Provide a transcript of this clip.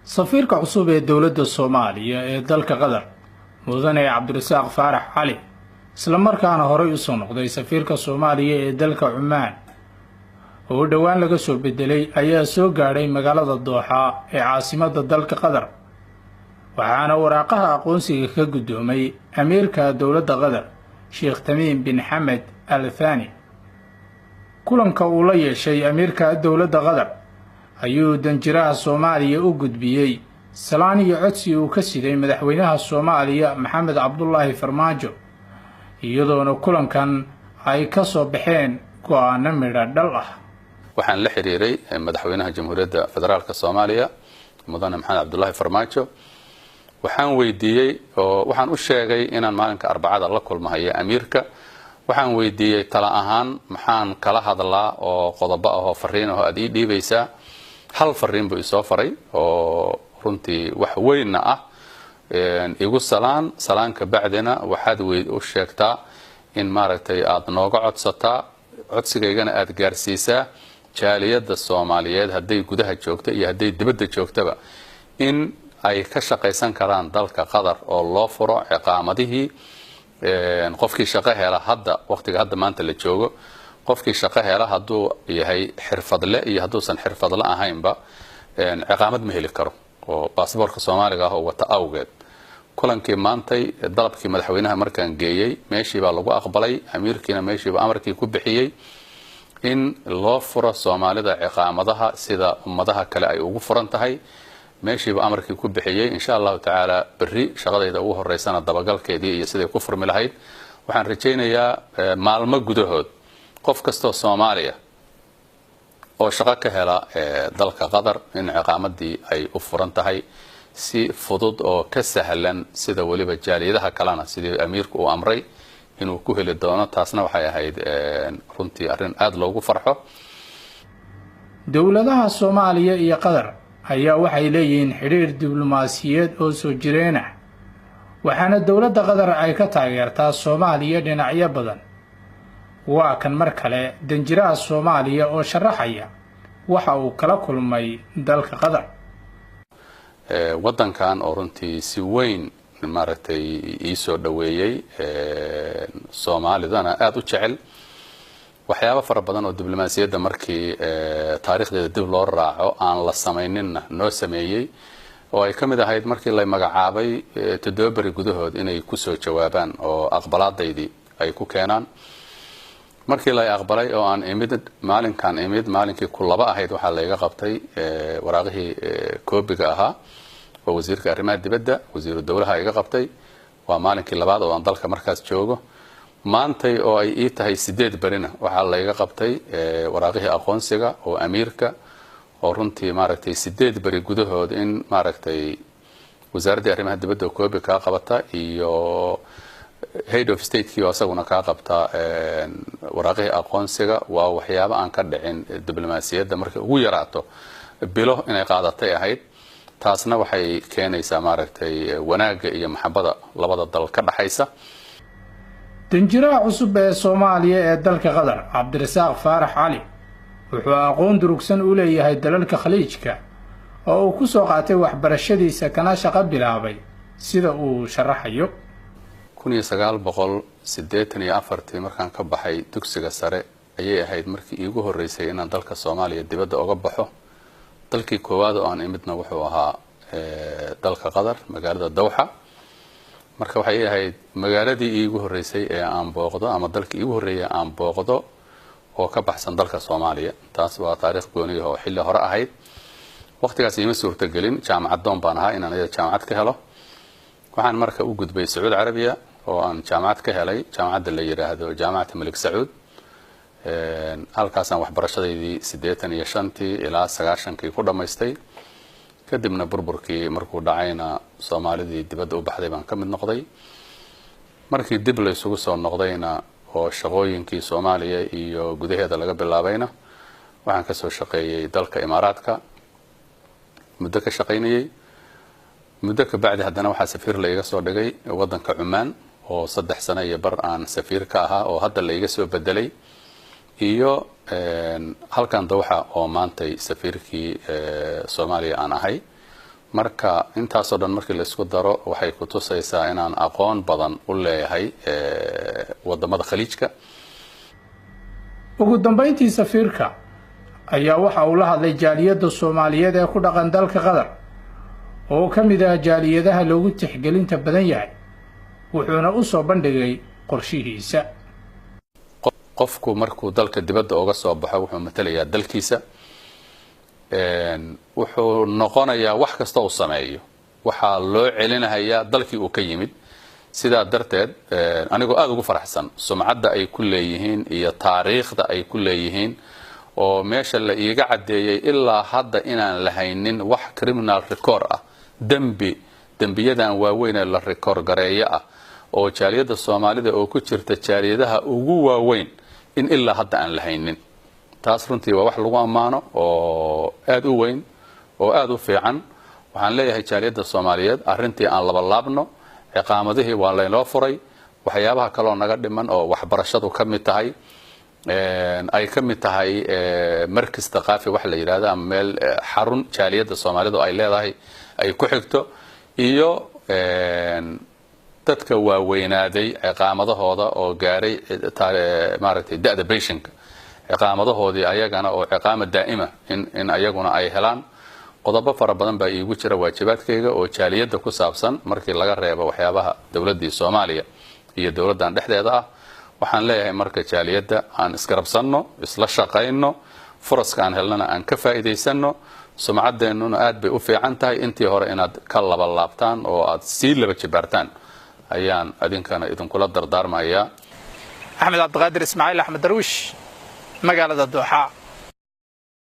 Safiirka cusub ee dowladda Soomaaliya ee dalka Qatar, mudane Cabdirasaaq Faarax Cali, islamarkaana horey usoo noqday safiirka Soomaaliya ee dalka Cumaan oo dhowaan laga soo bedelay, ayaa soo gaadhay magaalada Dooxa ee caasimadda dalka Qatar, waxaana waraaqaha aqoonsiga ka guddoomay amiirka dowladda Qatar, Sheekh Tamiim bin Xamed Al Thani. Kulanka uu la yeeshay amiirka dowladda Qatar ayuu danjiraha Soomaaliya u gudbiyey salaan iyo codsi uu ka siday madaxweynaha Soomaaliya, Maxamed Cabdulaahi Farmaajo, iyadoona kulankan ay ka soo baxeen go'aano midho dhal ah. Waxaan la xiriiray madaxweynaha Jamhuuriyadda Federaalka Soomaaliya, mudane Maxamed Cabdulaahi Farmaajo. Waxaan weydiiyey oo waxaan u sheegay inaan maalinka Arbacada la kulmahayo amiirka. Waxaan weydiiyey tala ahaan maxaan kala hadlaa oo qodobo ah oo fariin ah oo aad ii dhiibaysaa. Hal fariin buu isoo faray oo runtii wax weynna ah: igu salaan, salaanka bacdina waxaad u sheegtaa in maaragtay aada nooga codsataa, codsigaygana aada gaarsiisaa jaaliyadda Soomaaliyeed, hadday gudaha joogto iyo hadday dibadda joogtaba, in ay ka shaqaysan karaan dalka Qatar oo loo furo ciqaamadihii. Qofkii shaqo hela hadda, waqtiga hadda maanta la joogo, qofkii shaqo hela, hadduu yahay xirfadle iyo hadduusan xirfadle ahaynba, ciqaamad ma heli karo oo baasboorka Soomaaliga ah oo wata awgeed. Kulankii maantay, dalabkii madaxweynaha markaan geeyey, meeshii baa lagu aqbalay. Amiirkiina meeshiiba amarkii ku bixiyey in loo furo Soomaalida ciqaamadaha sida ummadaha kale ay ugu furan tahay. Meeshiiba amarkii ku bixiyey. Insha Allahu tacaala, berri shaqadayda ugu horeysana dabagalkeedii iyo siday ku furmi lahayd. Waxaan rajaynayaa maalmo gudahood qof kastoo Soomaaliya oo shaqo ka hela dalka Qatar in ciqaamadii ay u furan tahay si fudud oo ka sahlan sida weliba jaaliyadaha kalena, sidii amiirku uu amray inuu ku heli doono. Taasna waxay ahayd runtii arrin aada loogu farxo. Dowladaha Soomaaliya iyo Qatar ayaa waxay leeyihiin xidhiir diblomaasiyeed oo soo jireen ah, waxaana dowladda Qatar ay ka taageertaa Soomaaliya dhinacyo badan. Waa kan mar kale danjiraha Soomaaliya oo sharaxaya waxa uu kala kulmay dalka Qatar. Waddankan oo runtii si weyn maaragtay iisoo dhoweeyey, Soomaalidana aada u jecel, waxyaabo fara badan oo diblomaasiyadda markii taariikhdeeda dib loo raaco aan la samayninna noo sameeyey, oo ay ka mid ahayd markii la magacaabay 7 beri gudahood inay kusoo jawaabaan oo aqbalaadaydii ay ku keenaan. Markii la aqbalay oo aan imid, maalinkaan imid, maalinkii ku laba ahayd, waxaa layga qabtay waraaqihii koobiga ahaa oo wasiirka arrimaha dibadda, wasiiru dowlaha iga qabtay. Waa maalinkii labaad oo aan dalka markaas joogo. Maantay oo ay ii tahay 8 berina waxaa layga qabtay waraaqihii aqoonsiga oo amiirka, oo runtii maaragtay 8 beri gudahood in maaragtay wasaaraddii arrimaha dibadda oo koobi kaa qabata iyo head of state kii oo isaguna kaa qabta waraaqihii aqoonsiga, waa waxyaabo aan ka dhicin diblomaasiyadda. Markay ugu yaraato bilo inay qaadatay ahayd. Taasna waxay keenaysaa maaragtay wanaagga iyo maxabada labada dal ka dhaxaysa. Danjiraha cusub ee Soomaaliya ee dalka Qatar, Cabdirasaaq Faarax Cali, wuxuu aqoon durugsan u leeyahay dalalka Khaliijka oo uu ku soo qaatay waxbarashadiisa kana shaqo bilaabay, sida uu sharaxayo. 1984-tii markaan ka baxay dugsiga sare ayay ahayd markii iigu horreysay inaan dalka Soomaaliya dibadda oga baxo. Dalkii koowaad oo aan imidna wuxuu ahaa dalka Qatar, magaalada Dawxa. Marka waxay ahayd magaaladii iigu horreysay ee aan booqdo ama dalkii iigu horreeyay aan booqdo oo ka baxsan dalka Soomaaliya. Taas waa taariikh gooniya oo xilli hore ahayd. Waqtigaas iima suurtagelin, jaamacad doon baan ahaa, inaan iyada jaamacad ka helo. Waxaan marka u gudbay Sacuudi Carabiya oo aan jaamacad ka helay, jaamacadda la yidhaahdo Jaamacata Malik Sacuud. Halkaasaan waxbarashadaydii 85-tii ilaa 90-kii ku dhammaystay. Kadibna burburkii markuu dhacayna Soomaalidii dibadda u baxday baan ka mid noqday. Markii dib la isugu soo noqdayna oo shaqooyinkii Soomaaliya iyo gudaheeda laga bilaabayna, waxaan kasoo shaqeeyey dalka Imaaraadka, muddo ka shaqaynayey. Muddo ka bacdi haddana waxaa safiir la iga soo dhigay waddanka Cumaan oo 3 sano iyo bar aan safiir ka ahaa, oo hadda la iga soo bedelay, iyo halkan Dawxa oo maantay safiirkii Soomaaliya aan ahay. Marka intaasoo dhan markii la isku daro, waxay ku tusaysaa inaan aqoon badan u leeyahay wadamada Khaliijka. Ugu dambayntii, safiirka ayaa waxa uu la hadlay jaaliyadda Soomaaliyeed ee ku dhaqan dalka Qatar, oo ka mid ah jaaliyadaha loogu tixgelinta badan yahay, wuxuuna u soo bandhigay qorshihiisa. Qofku markuu dalka dibadda uga soo baxo, wuxuu matalayaa dalkiisa, wuxuu noqonayaa wax kasta uu sameeyo waxaa loo celinahayaa dalkii uu ka yimid. Sidaa darteed, anigoo aada ugu faraxsan sumcadda ay ku leeyihiin iyo taariikhda ay ku leeyihiin, oo meesha la iiga caddeeyey ilaa hadda inaan lahaynin wax criminal record ah, dembi, dembiyadan waaweyn ee la record gareeyo ah, oo jaaliyadda Soomaalida oo ku jirta jaaliyadaha ugu waaweyn in ilaa hadda aan lahaynin, taas runtii waa wax lagu ammaano oo aada u weyn oo aada u fiican. Waxaan leeyahay jaaliyadda Soomaaliyeed, arrintii aan labalaabno. Ciqaamadihii waa laynoo furay, waxyaabaha kaloo naga dhiman oo waxbarashadu ka mid tahay, ay ka mid tahay markis thaqaafi wax la yidhahdo ama meel xarun jaaliyadda Soomaalidu ay leedahay ay ku xigto, iyo dadka waaweynaaday ciqaamadahooda oo gaaray maaragtay da'da pensionka, ciqaamadahoodii ayagana oo ciqaama daa'ima in ayaguna ay helaan. Qodobo fara badan baa iigu jira waajibaadkayga oo jaaliyadda ku saabsan, markii laga reebo waxyaabaha dowladdii Soomaaliya iyo dowladdan dhexdeeda ah. Waxaan leeyahay marka, jaaliyadda aan isgarabsanno, isla shaqayno, furaska aan helnana aan ka faa'iidaysanno. Sumcadeennuna aad bay u fiican tahay, intii hore inaad ka laba laabtaan oo aad sii laba jibaartaan ayaan idinkana idinkula dardaarmayaa. Axmed Cabdiqaadir Ismaaciil, Axmed Darwiish, magaalada Dooxa.